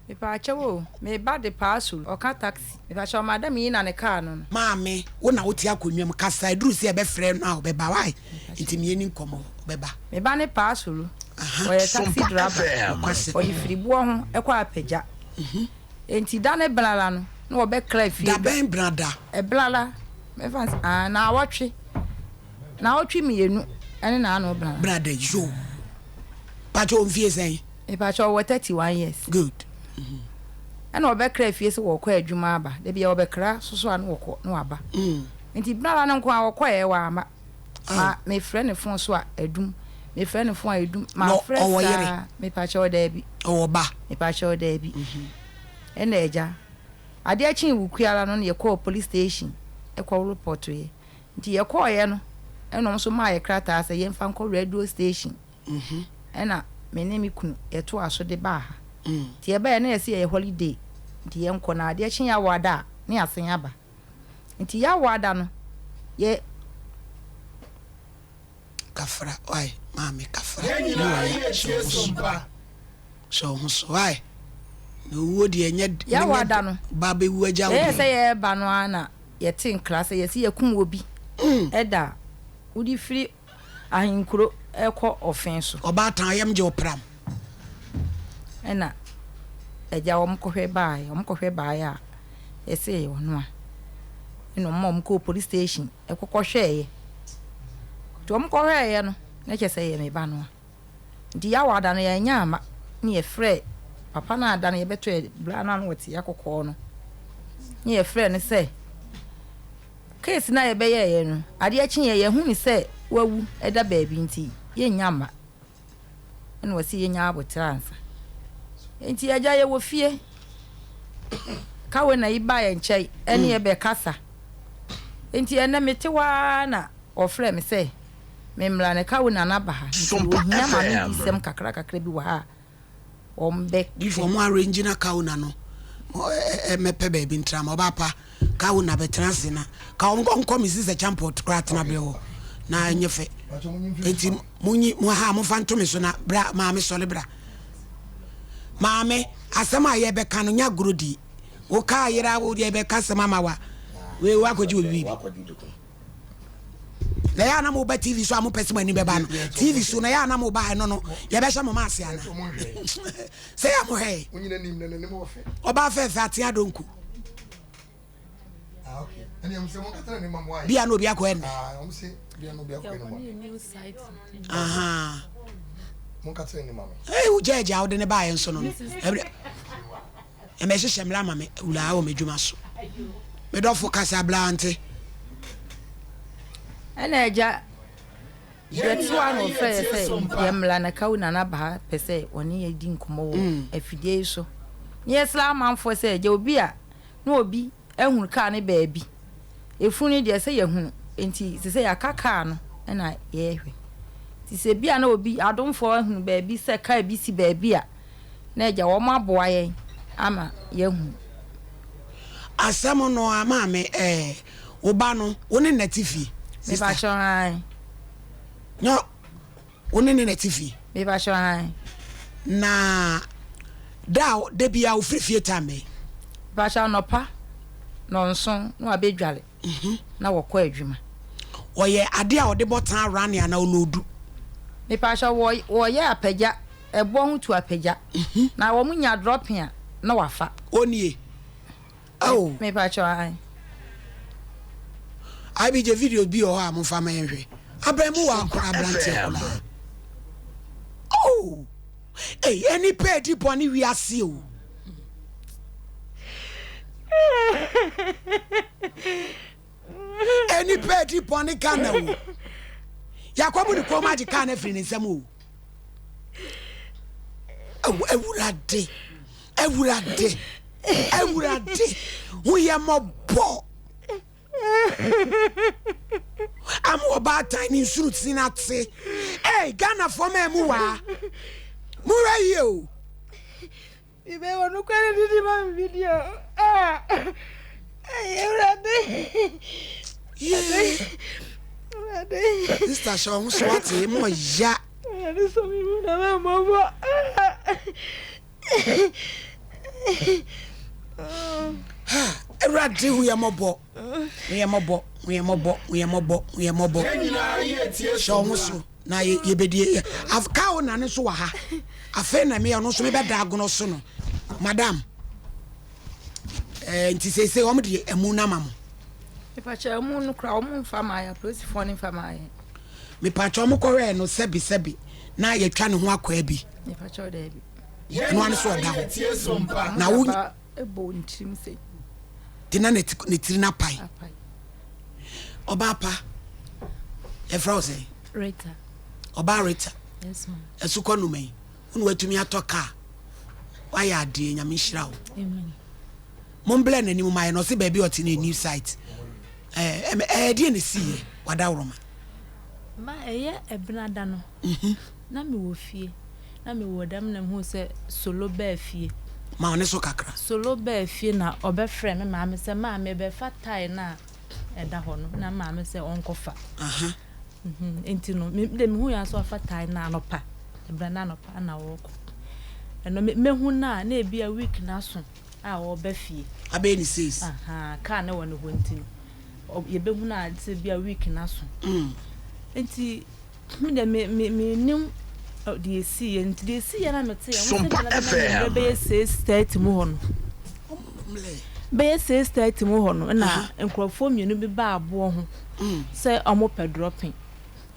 Mepaakyɛw o, me ba de paaso ɔka taxi. Mepaakyɛw madam yi na ne car no no. Maame, wo na wote akonnwa mu, kasa, ɛduru sɛ yɛbɛfrɛ no a ɔbɛba, why? Nti me yɛni nkɔmmɔ, ɔbɛba. Me ba ne paaso ɔyɛ taxi driver, ɔde firi boɔ ho kɔ apagya. Enti da ne blala no na wɔbɛkra fie Da bɛn brada? Ɛblala, mɛfa no sɛ, ah, naawɔtwe, naawɔtwe mienu ɛne naano blala. Brada, yoo. Pakyɛ wo mfie sɛn? Mepakyɛ ɔwɔ 31 years. Good. Ɛna ɔbɛkra fie sɛ wɔkɔ adwuma aba. Da bia ɔbɛkra soso a na wɔkɔ na waba. Nti blala no nko a wɔkɔɛ wamma. Ma mefrɛ ne phone so a adum. Mefrɛ ne phone a edum. Mafrɛ saa. Mepakyɛ daabi. Ɔwɔ ba. Mepakyɛ daabi. Ɛna agya. Adeɛ kyee wukuala no na yɛkɔɔ police station ɛkɔ report yɛ. Nti yɛkɔɔyɛ no ɛna ɔmo nso maa yɛ krataa sɛ yɛmfa nkɔ radio station. Ɛna me ne me kunu yɛtoaa so de baa ha. Nti yɛbaeɛ na yɛse yɛyɛ holiday nti yɛnkɔ na adeɛ kye Yawoada a na yɛasan aba. Nti Yawoada no yɛ. Kafra wai maame kafra ne waya hyɛ wo ho so hyɛ wo ho so wai na owuo deɛ ɛnyɛ Yawoada no ba bɛwu agya wo yɛyɛ sɛ yɛreba no ara na yɛte nkra sɛ yɛse yɛkum obi ɛda a wode firi Ahenkuro rekɔ ɔfe so. Ɔbaatan ayam gye ɔpram. Ɛna agya wɔn kɔhwɛ baeɛ, wɔn kɔhwɛ baeɛ a, yɛse ɛyɛ ɔno a. Ɛna wɔn ma wɔn kɔɔ police station ɛkɔ kɔhwɛeɛ. Nti wɔn kɔhwɛeɛ no, na kyerɛ sɛ ɛyɛ me ba no a. Nti Yawa da no yɛannya amma, ne yɛfrɛɛ papa no a da no yɛbɛtɔɛ bra no a na ɔte akɔkɔɔ no, ne yɛfrɛɛ no sɛ, Case no a yɛbɛyɛeɛ no, adeɛ kyeeɛ yɛhunu sɛ wawu da baabi nti yɛnnya mma. Ɛna ɔse yɛnya aboterɛ ansa. Nti agya yɛwɔ fie, Kawena yi ba yɛn nkyɛn ɛne yɛ bɛkasa. Nti ɛnɛ mete hɔ ara na ɔfrɛ me sɛ memmra ne Kawena no aba ha nti ɔhia ma me di sɛm kakra kakra bi wɔ ha a wɔn bɛ. Before mo arrange na Kauna no mɛpɛ baabi ntra ma ɔba pa Kauna bɛtena ase na ka ɔnkɔ nkɔ me sisa champot koraa tena berɛ hɔ na ɛnyɛ fɛ enti monyi mo ha mofa nto me so na bra maame sɔre bra maame asɛm a yɛbɛka no nya agorɔ di wo kaa yera wo yɛbɛka asɛm ama wa wei wakɔgye obi biribi Na ɛyɛ a na moba TV so a mopɛ sɛ mo ani bɛba no TV so na ɛyɛ a na moba ɛno no yɛbɛhyɛ mo maase ana sɛ yɛ mo hwɛ ɔbaa fɛfɛ ate adonku bia na obi akɔ ɛnɛ ee wo gyɛɛgye a wode ne baayɛ nso no no Ɛmɛhyehyɛ mmra ma me wura wɔ m'adwuma so. Me dɔfo kasa bra nte. Ɛna agya yɛtoa na ɔfrɛ yɛ sɛ yɛmmra na Kawu Nana Baa pɛ sɛ ɔne yɛ di nkɔmmɔ wɔ mm. afidie yi so. Na yɛsrɛ amanfoɔ sɛ agya obi a na obi ahunu kaa no baabi. Efunu no deɛ sɛ yɛhunu nti sɛ sɛ yɛaka kaa no na yɛrehwɛ. Nti sɛ bi a na obi adomfoɔ ahunu baabi sɛ kaa bi si baabi a na agya wɔn aboa yɛn ama yɛahu. Asɛm no a maame ɛɛ wo ba no wo ne na te fie sister. Mepakyɛw ae. Nyɛ wo ne ne na te fie. Mepakyɛw ae. Na da a da bi a ofiri fie time bɛn. Mepakyɛw anɔpa nɔnson na wabɛdware na wɔkɔ adwuma. Ɔyɛ adeɛ a ɔde bɔ tan running anaa ɔloodu. Mepakyɛw wɔ wɔyɛ apagya. Ɛboɔ ho tu apagya. Na wɔn nya dropping a na wafa. Onie oh. Me pa kyɛw ae. IBJ video bi wɔ hɔ a momfa ma yɛnhwɛ. Abɛn mu wɔ akora aberanteɛ koraa. Oh! Ei, nnipa edi bɔne wiase o. Nnipa edi bɔne Ghana o. Yɛakɔbu ne kɔn mu agye kaa no afiri ne nsam o. Awurade, Awurade, Awurade, hu yɛ mmɔbɔ. Ama ɔbaatan ne nsuru sin ate. Ei, Ghanafoɔ ma mu waa. Mohwɛ yie o. Ibe wɔ nokware didi ma me video. Ah, Awurade. Yee. Awurade. Sister hyɛ ɔho so wate mu ɔya. Awurade sɔ me mu na mɛmmɔbɔ. Awurade hu yɛ mmɔbɔ, hu yɛ mmɔbɔ, hu yɛ mmɔbɔ, hu yɛ mmɔbɔ, hu yɛ mmɔbɔ. Hyɛ wo ho so na yɛbɛdi. Kaa wo nane nso wɔ ha. Afei na meyɛ ɔno nso mebɛda agono so no. Madam, eh, nti seesei wɔn de amu no ama mo. Mepakyɛ amu no koraa wɔn mfa maa yɛ, apolisifoɔ no mfa maa yɛ. Mepakyɛ wɔn kɔhwɛɛ no sɛbi sɛbi na yɛtwa ne ho akwaa bi. Mepakyɛ daabi. Ɛno ano so ɔda hɔ. Na wo. Ɛbɔ ne tirim sɛ. Te na ne tiri no apae. Ɔbaa pa, yɛfrɛ wo sɛn? Rita. Ɔbaa Rita. Yes, ma'am. Asukɔ noma yi, wo na watumi atɔ kaa. Wayɛ adeɛ, Nyame nhyira wo. Amen. Momblɛ n'anim ma yɛ no, ɔse baabi ɔte no new site. Ɛɛ ɛdeɛ na ɛsiiɛ, wadaworoma. Ma ɛyɛ ɛbenada no. Na mewɔ fie. Na mewɔ dɛm na mehuu sɛ Solo baa fie. Ma wo ne so kakra. Solo baa fie na ɔbɛfrɛɛ me maame sɛ, Maame, bɛfa tae no a ɛda hɔ no. Na me maame sɛ ɔnkɔfa. Nti no, me de mehui ara sɛ wafa tae no anɔpa. Ɛberɛ no anɔpa na ɔrekɔ. Ɛno mehu no a, na ebia week no aso a ɔreba fie. Abɛyɛ ne seis. Kaa no wɔ ne hɔ nti no, yɛbɛhu no a sɛ ebia week no aso. Nti. Me deɛ me me mennim deɛ ɛsiiɛ nti deɛ ɛsiiɛ na meteeɛ wɔn sɛ Sompa gyina na FM. mmerɛ bɛyɛ 6:30 mu hɔ no bɛyɛ 6:30 mu hɔ no na nkurɔfoɔ mmienu bi baa aboɔ ho sɛ wɔn pɛ dropping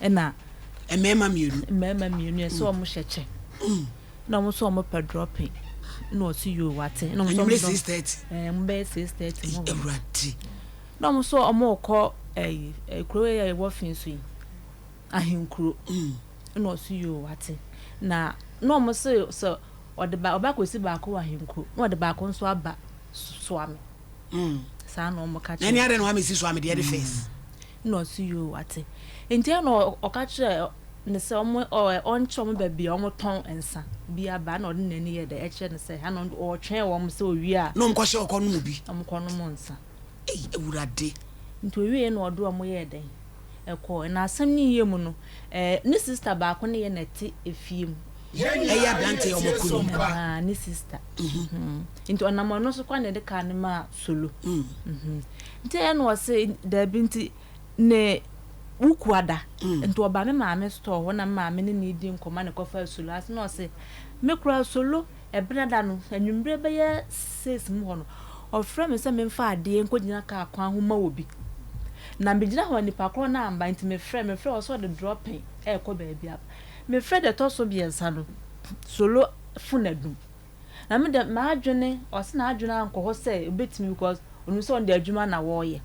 ɛna Mmarima mmienu. Mmarima mmienu yɛ sɛ wɔn hyɛ kyɛ na wɔn nso wɔn pɛ dropping na ɔsi yoo wate na wɔn nso Anwummerɛ wɔn 6:30. ɛɛ wɔn bɛyɛ 6:30 mu hɔ Awurade. na wɔn nso wɔn rekɔ ɛyi kuro yi a ɛwɔ fi so yi. ahenkuro. Ɛna ɔse yoo wate. Na na ɔmo se sɛ ɔde ba ɔba kɔsi baako wɔ ahenkuro na ɔde baako nso aba Soame. Saa na ɔmo ka Na ɛne kyerɛ. adɛn na wamɛsi Soame deɛ de first? Ɛna ɔse yoo wate. Nti ɛna ɔka kyerɛ ne sɛ ɔmo ɔ ɔnkyerɛ ɔmo baabi a ɔmo tɔn nsa bi aba ɛna ɔde n'ani yɛ dɛ ɛkyerɛ no sɛ ha na ɔtwɛn wɔn sɛ owie a. Na ɔmo kɔhyɛ ɔkɔ nom bi. Ɔmo kɔ nom nsa. Ei Awurade. Nti ɔwieɛ na ɔde wɔn yɛɛ dɛn? Ɛkɔɔ. Na asɛm no yie mu no, eh, ne sista baako ne yɛ na ɛte efie mu. Ɛyɛ aberanteɛ a wɔaku no yi. Ah, ne sista. Nti ɔnam ɔno so koraa na yɛde kaa no maa Solo. Nti ɛyɛ na ɔse daabi nti ne Wukuada. Nti ɔbaa me maame store hɔ na me maame ne no redi nkɔmmɔ na ɛkɔfaa Solo ase na ɔse me koraa Solo Ɛberɛ da no, anwummerɛ bɛyɛ seis mu hɔ no, ɔfrɛɛ me sɛ memfa adeɛ nkɔgyina kaa kwan ho ma obi. Na megyina hɔ a, nipa korɔ no amma nti mefrɛɛ, mefrɛɛ ɔsɛ ɔde drɔpen rekɔ baabi aba. Mefrɛ deɛ ɛtɔ so mmiɛnsa no, Solo fon adum. Na me deɛ m'adwene, ɔse n'adwene ankɔ hɔ sɛ ɔbɛtumi because Onim sɛ ɔno deɛ adwuma na wɔreyɛ.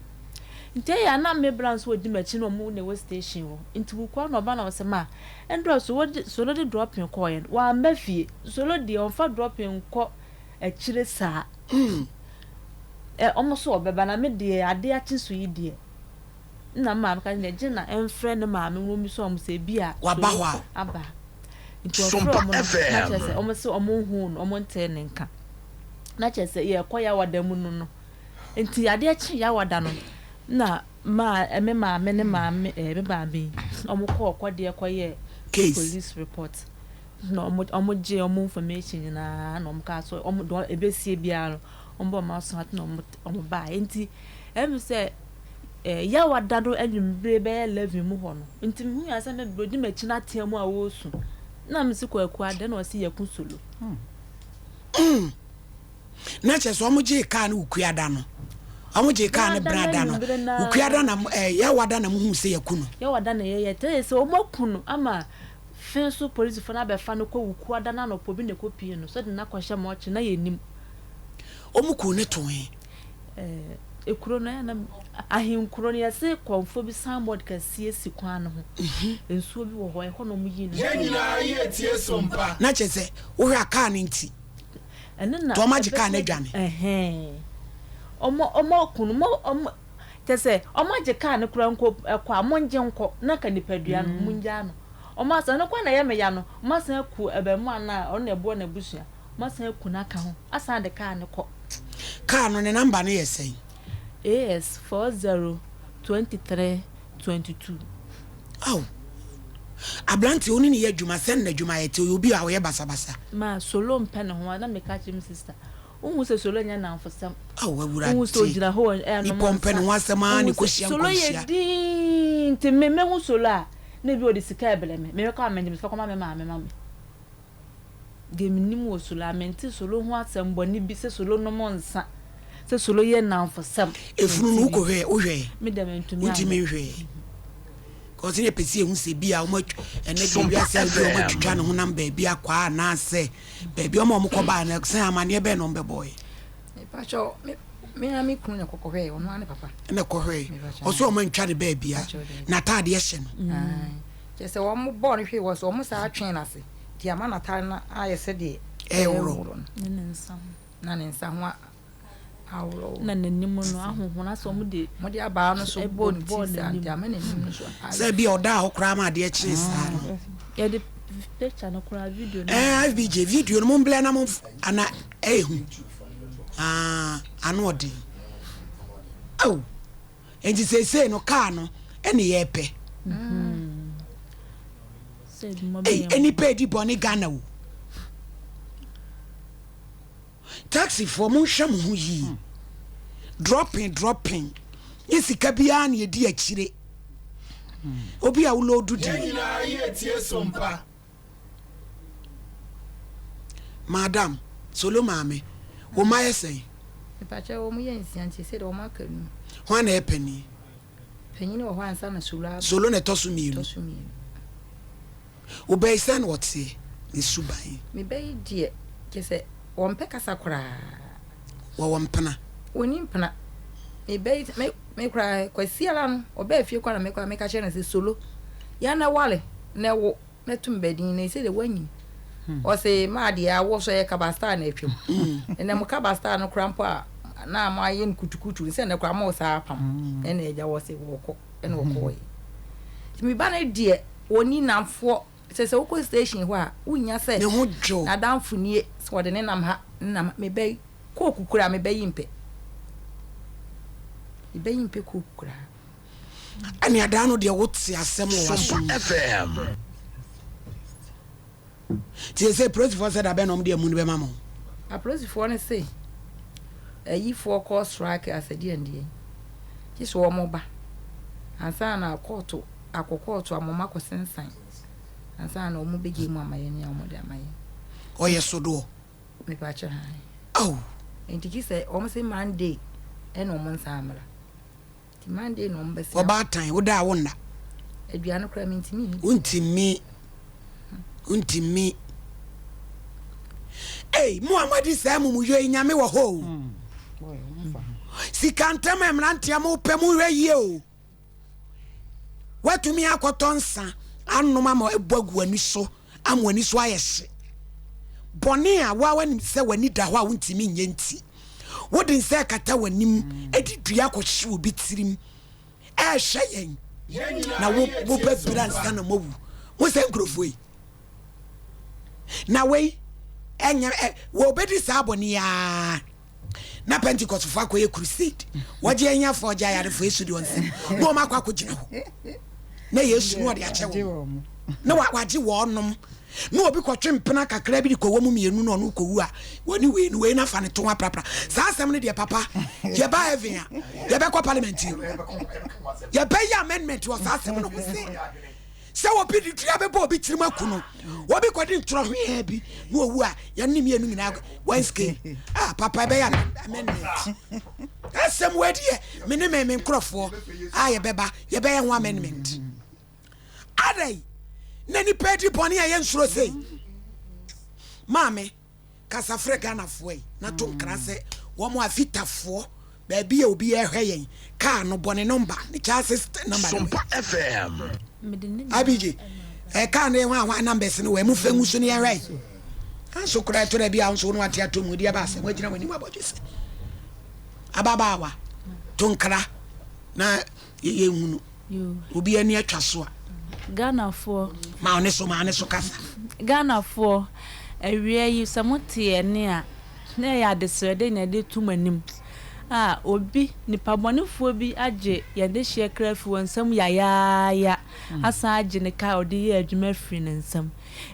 Nti ɛyɛ a na me bra nso ɔdi m'akyi na ɔmo na ɛwɔ station hɔ. Nti mekɔ a na ɔba na ɔsɛ ma ɛndura so wɔde Solo de dropping kɔɔeɛ no wamma fie. Solo deɛ ɔmfa dropping nkɔ akyire saa. Ɛ ɔmo so ɔbɛba na me deɛ adeɛ akye so yi deɛ na me maame ka kyerɛ gye na ɛmfrɛ ne maame na ɔmmisa ɔmo sɛ ebi a Waba Solo hɔ a. aba. Nti ɔfrɛ Sompa ɔmo no na kyerɛ FM. sɛ ɔmo se ɔmo nhuu no ɔmo ntee ne nka. na kyerɛ sɛ yɛrekɔ Yawada mu no no. Nti adeɛ kye Yawada no na maa me maame ne maame ɛɛ me maame yi wɔn kɔɔ kɔdeɛ kɔyɛɛ Case. police report na wɔn wɔn gye wɔn information nyinaa na wɔn kaa so wɔn deɛ ebesie biara no wɔn bɔ wɔn aso ate na wɔn wɔn baa nti ɛmi sɛ ɛɛ Yawada no anwummere bɛyɛ 11 mu hɔ no nti mehu yɛ sɛ me bro di m'akyi na atea mu a wɔresu na me si kwaku adɛn na ɔsi yɛ ko solo. Mm. Na kyerɛ sɛ wɔn gyee kaa no Wukuada no. Wɔn gyee kaa no Brada no. Wukuada na ɛɛ eh, Yawada na mo hu sɛ yɛku no. Yawada na yɛyɛ tɛ sɛ wɔn aku no ama fɛn so polisifo no abɛfa no kɔ Wukuada no anɔpɔ bi na ɛkɔ pie no so de no akɔhyɛ mɔkye na yɛnim. Wɔn kuu ne to he. Ɛɛ ekuro no ɛna ahenkuro no yɛse kɔnfoɔ bi signboard kɛseɛ si kwan no ho. Mhm. Nsuo bi wɔ hɔ ɛhɔ na wɔn yi no. Yɛn nyinaa yɛ tie so mpa. Na kyerɛ sɛ wohwɛ a kaa no nti. Ɛno na Nti wɔn agye kaa no adwane. Ɛhɛn. Wɔn wɔn aku no wɔn wɔn kyerɛ sɛ wɔn agye kaa no koraa nko ɛkɔ a wɔn ngye nkɔ na nka nipadua no wɔn ngyaa no. Wɔn asan ɛno koraa na ɛyɛ me ya no wɔn asan aku abarimaa no a ɔno na ɛboa n'abusua. Wɔasan aku no aka ho asan de kaa no kɔ. Kaa no ne number no yɛ sɛn? AS 40 23 22. Ao! Aberanteɛ wo ne no yɛ adwuma sɛn na adwuma yɛ te? Ɔyɛ obi a ɔyɛ basabasa. Ma Solo mpɛ ne ho a na meka kyerɛ me sister. Wohu sɛ Solo nyɛ nnamfosɛm. Ao Wohu sɛ Awurade, ogyina hɔ ɛrenom nipa ɔmpɛ ne nsa. ho asɛm ara Wohu na sɛ ɛkɔhyia Solo yɛ nkwanhyia. dinn nti me mehu Solo a na ebi ɔde sika rebrɛ me. Mekɔ a mede me sika kɔma me maame ma me. Deɛ menim wɔ Solo a mente Solo ho asɛm bɔne bi sɛ Solo nom nsa, sɛ Solo yɛ nnamfosɛm. Efunu no Mente bi. wokɔhwɛɛ, wohwɛɛ? Me deɛ mentumi Wontumi anhwɛ. nhwɛɛ. Cause ne yɛpɛ sɛ yɛhu sɛ bi a wɔn atwa, ɛnɛ deɛ Sompa wiase a bi a wɔn FM. atwitwa ne honam baabi akɔ a anaasɛ Baabi a wɔn a wɔkɔ baeɛ no, sɛn amanneɛ bɛn na wɔbɛbɔeɛ? Mepakyɛw, me me ara me kunu na ɛkɔkɔhwɛɛ, ɔno ara ne papa. Ɛna ɛkɔhwɛɛ. Mepakyɛw. Ɔsɛ wɔn antwa ne baabia. Mepakyɛw, daabi. N'ataadeɛ hyɛ no. Ae. Kyerɛ sɛ wɔn bɔɔ no hwee wɔ so, wɔn saa twee no ase. Nti ama n'ataade no ayɛ sɛdeɛ Ɛreworɔ. ɛreworɔ no. Ne ne nsa ho. Na ne nsa ho a aworɔworɔ. Na n'anim no ahohono asɛ wɔn de. Wɔde abaa no so bɔɔ ne ti saa nti ama n'anim no so ayɛ. Sɛ bi a ɔdaa hɔ koraa ma adeɛ kyee saa no. Yɛde picture no koraa video no. Ɛɛ FBJ video no mo mblɛ na mo ana ɛyɛ hu ah ano ɔden aw nti seesei no kaa no ɛne yɛpɛ. Ei nnipa edi bɔne Ghana o. Taxi foɔ monhwɛ mo ho yie. Dropping dropping nyɛ sika biara na yɛdi akyire. Obi a wo load Yɛn deɛ. nyinaa yɛ tie sompa. Madam, solo maame, wo mma yɛ sɛn? Mepakyɛw wɔn yɛ nsia nti seesei deɛ wɔn aka num. Hwan na ɛyɛ panin? Panyin wɔ hɔ ansa na solo aba. Solo na ɛtɔ so mmienu. Ɛtɔ so mmienu. Wo ba yi sɛn na ɔteɛ? Ne suban? Me ba yi deɛ, kyerɛ sɛ ɔmpɛ kasa koraa. Wɔwɔ mpena? Ɔnni mpena. Me ba yi, me, me koraa, Kwasiara no, ɔbaa fie koraa na me koraa meka kyerɛ no sɛ, Solo, yɛ na ware na wo, na to me ba din na ɛsei deɛ woanyin. Ɔse, maa deɛ awo so ɛyɛ kaba star na atwam. Ɛnɛ mo kaba star no koraa mpo a, na moayɛ no kutukutu, sɛ ɛnɛ koraa mo saa apam. Ɛna agya wɔ se wɔkɔ, ɛna ɔkɔɔɛ. Nti me ba no deɛ, Ɔnni nnamfoɔ. Sɛ sɛ wokɔ station hɔ a, wonnya sɛ Ne ho dwo. n'adamfo nie, sɛ ɔde ne nam ha, ne nam ha. Me ba yi, coke koraa, me ba yi mpɛ. Me ba yi mpɛ coke koraa. Ɛne adaa no deɛ wote asɛm wɔ w'asom. Sompa FM. Nti sɛsɛ polisifoɔ sɛ dabɛn na wɔn de amu no bɛma mo? Apolisifoɔ no se ayifoɔ kɔ strike asɛdeɛndeɛn, gye sɛ wɔn ba ansa na kɔɔto akɔ kɔɔto ama wɔn akɔsensan ansa na wɔn bɛgye mu ama yɛn a wɔn de ama yɛn. Ɔyɛ sodoɔ. Mepakyɛ han. Ao. Nti gye sɛ wɔn se Monday ɛna wɔn nsan mmra. Nti Monday na wɔn bɛsan. Ɔbaatan, wo da a wo nna. Aduane koraa mentumi nni. Wontumi. Wontumi. Ei, mo a moadi saa amumuyɔ yi, Nyame wɔ hɔ o. Sika ntɛm a mmeranteɛ mo pɛ mo hwɛ yie o. Woatumi akɔtɔ nsa anom ama abu agu w'ani so ama w'ani so ayɛ hye. Bɔne a woa woanim sɛ w'ani da hɔ a wontumi nyɛ nti, wode nsa rekata w'anim de dua akɔhye obi tirim ɛrehwɛ yɛn na wo wobɛbrɛ ansa na moawu. Mo sɛ nkurɔfoɔ yi. Na wei ɛnyɛ ɛ wɔbɛdi saa bɔne yi ara. na Pentecostfo akɔyɛ crusade wɔgye ahiafoɔ ɔgye ayarefoɔ Yesu de wɔn nsam na wɔn akɔ akɔgyina hɔ na Yesu na ɔde akyɛ wɔn na wagye wɔn nom na obi kɔtwe mpena kakra bi de kɔwɔ mu mmienu na ɔno kɔwu a wɔne wei no wei no afa ne to aprapra saa asɛm no deɛ papa yɛba heaven a yɛbɛkɔ parliament yɛbɛyɛ amendment wɔ saa asɛm no ho sɛ Sɛ obi de dua bɛbɔ obi tirim aku no, obi kɔde ntorɔ hweaa bi na owu a, yɛne ne mmienu nyinaa one scale. Ah, papa ɛbɛyɛ amendment. Asɛm wɔ deɛ, me ne me me nkurɔfoɔ a yɛbɛba, yɛbɛyɛ ho amendment. Adɛn na nipa di bɔne a yɛnsuro sei? Maame. Kasa frɛ Ghanafoɔ yi na to nkra sɛ wɔn a Fitafoɔ baabi a obi ɛrehwɛ yɛn kaa no bɔ ne nɔmba ne chassis nɔmba ne Sompa FM. IBG ɛ kaa no hwan hwan numbers no wɔ ɛmu fɛ ngu so ne yɛn hwɛ anso koraa ɛtɔ da bi a nso no ate ato mu deɛ ba asɛm wagyina w'anim abɔdwe sɛ ababaawa to nkra na yɛhunu. Obi ani atwa so a. Ghanafoɔ. Ma wo ne so, ma wo ne so kasa. Ghanafoɔ, awia yi sɛ mo te yɛn nne a, na ɛyɛ adesrɛde na yɛde to mo anim a, obi, nipa bɔnefoɔ bi agye yɛn dehyeɛ kra afiri wɔn nsam yayaaya, asan agye ne car a ɔde yɛ adwuma afiri ne nsam.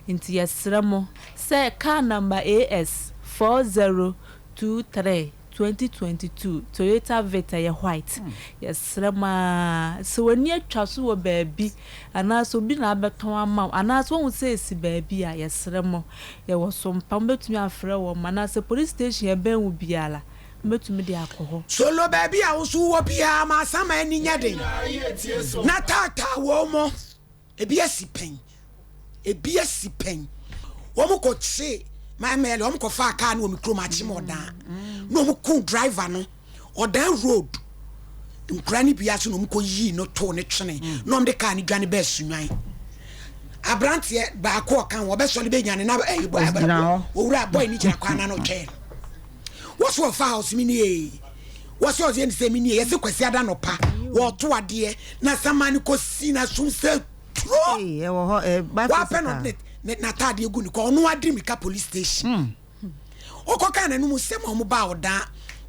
Nti yɛsrɛ mo sɛ car number AS 40. 23 2022 Toyota Vitz ɛyɛ white. Yɛsrɛ mo ara sɛ w'ani atwa so wɔ baabi anaasɛ obi na abɛtɔn ama wo anaasɛ woahu sɛ ɛsi baabi a, yɛsrɛ mo, yɛwɔ so mpa, mobɛtumi afrɛ wɔn anaasɛ police station a ɛbɛn wo biara, mobɛtumi de akɔ hɔ. Solo baabi a wo nso wowɔ biara ma asaman ani nyɛ den na taataa wɔn mo. Ebi asi pɛn. Ebi asi pɛn. Wɔn kɔ kye mɛmɛɛlɛ, wɔn kɔ faa kaa no wɔ me kurom akyem ɔdan. Na wɔn ku driver no ɔdan road. Nkura no bi ase na wɔn kɔ yii no too ne twene. Na wɔn de kaa no dwane bɛɛ sunwan. Abranteɛ baako ɔka ho ɔbɛsɔre bɛnyane na ɛyi bɔ owura boy no gyina kwan n'ano twɛn no. Wɔso ɔfa house mi nie. Wɔso ɔsɛ ne sɛ mi nie. Yɛse Kwasi ada nɔpa wɔto adeɛ na saman no kɔ si n'asom sɛ turo. Wapɛ no ɔde ne n'ataadeɛ gu ne kɔn ɔno adi mirika police station. Ɔkɔ kaa n'anum sɛm a wɔn baa ɔdan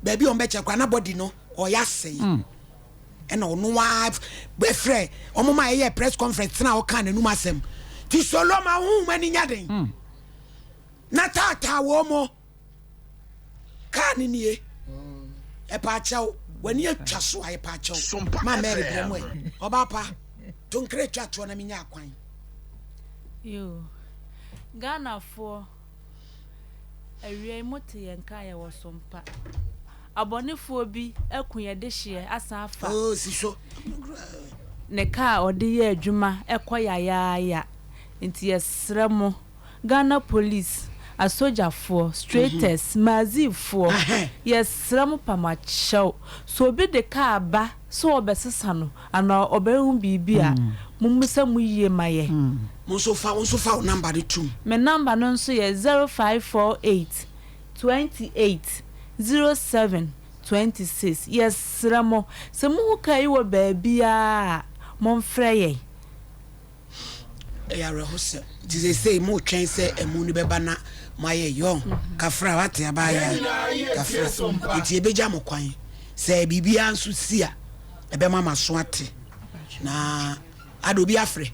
baabi a wɔn bɛkyɛ koraa na body no ɔyɛ asɛe. Ɛna ɔno ara bɛfrɛ wɔn ma ɛyɛ press conference tena ɔkaa n'anum asɛm. Ti solo ma honhom ani nya den. Na taataa wɔn mo. Kaa no nie. Ɛpaakyɛw, w'ani atwa so a ɛpaakyɛw. Ma Mary brɛ mu ɛ. Ɔbaa pa, to nkra twa toɔ na menya akwan. Yoo, Ghanafoɔ, awia yi mote yɛn nka a yɛwɔ so mpa. Abɔnefoɔ bi aku yɛn dehyeɛ asan afa Oh, si so. ne kaa a ɔde yɛ adwuma kɔ yayaaya. Nti yɛsrɛ mo. Ghana police, asogyafoɔ, straighters, maazifoɔ, yɛsrɛ mo pamakyɛw, sɛ obi de car ba sɛ ɔbɛsesa no anaa ɔbɛyɛ ho biribi a, mommisa mu yie ma yɛ. Mo nso fa wo nso fa wo number no tom. Me number no nso yɛ 0548 28 07 26. Yɛsrɛ mo, sɛ mohu car yi wɔ baabiara a, momfrɛ yɛn. Ɛyɛ awerɛhosɛm. Nti seesei moretwɛn sɛ amu no bɛba na moayɛ yɔn. Kafra, wate abaayaa? Kafra. Nti yɛbɛgya mo kwan. Sɛ biribiara nso si a, ɛbɛma mo aso ate. Na ada obi afrɛ.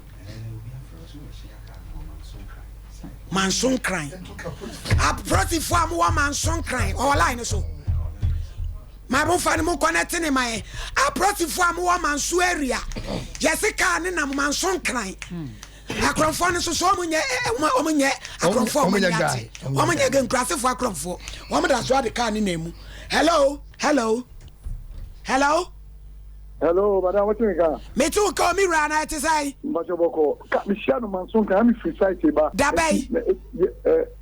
Manso Nkran. Apolisifoɔ a mowɔ Manso Nkran, ɔwɔ line no so. Ma mo fa no mo connect ne ma yɛn. Apolisifoɔ a mowɔ Manso area, yɛse car ne nam Manso Nkran. Akorɔmfoɔ no nso so wɔn nyɛ wɔn nyɛ akorɔmfoɔ wɔn ani ate. Wɔn nyɛ gɛ nkurasefoɔ akorɔmfoɔ. Wɔn da so ade car ne nam mu. Hello, hello, hello. Hello, madam, what you ka? Me too ka omi wura na ɛte sɛn? Mpacho bɔkɔ. Ka me hyia no Manso Nkran, me free site ba. Dabɛn?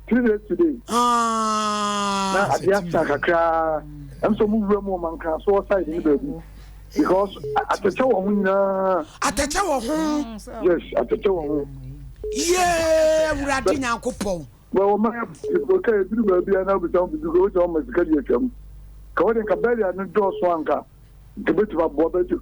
3 days today. Ah. Na ade asa kakra. Ɛm sɛ ɔmo wura mu ɔmo Nkran so wɔ side ne baabi. Because atɛkyɛ wɔ ho nyinaa. Atɛkyɛ wɔ ho. Yes, atɛkyɛ wɔ ho. Yee, Awurade Nyankopɔn. Bɛ wɔ ma yɛ ka eduru baabi a na obisa ho bibi ko wosɛ ɔma sika di atwam. Ka wɔde nka bɛria no dɔɔso anka. Nka ebetumi aboa bɛgye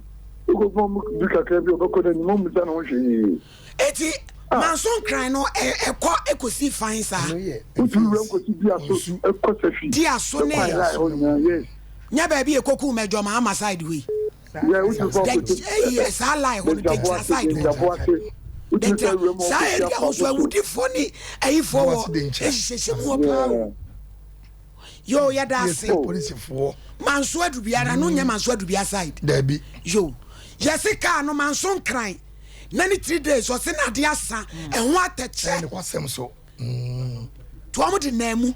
wokɔkuma mu bi kakra bi a ɔbɛkɔ n'anim ɔmmisa ne ho hwee. Eti Manso Nkran no ɛkɔ ɛkɔsi fan saa? Wotumi wura nkɔsi Diaso ɛkɔ Sahwi. Diaso ne Ɛkwan line hɔ nyinaa yes. Nyɛ baabi ɛkɔku Mɛjɔ Mahama side hɔ yi. Yeah wotumi fa kɔsi. Ɛyɛ saa line hɔ no Denkyira side hɔ. Denkyira saa area hɔ so awudifoɔ ne ayifoɔ wɔ ɛhyehyɛ mu hɔ paa o. Yoo yɛda ase. Polisifoɔ. Manso Adubia na no nyɛ Manso Adubia side. Dabi. Yoo yɛse car no Manso Nkran na ne 3 days ɔse na ade asa ɛho atɛkyɛ. Ɛne kwasɛm so. To wɔn de nan mu.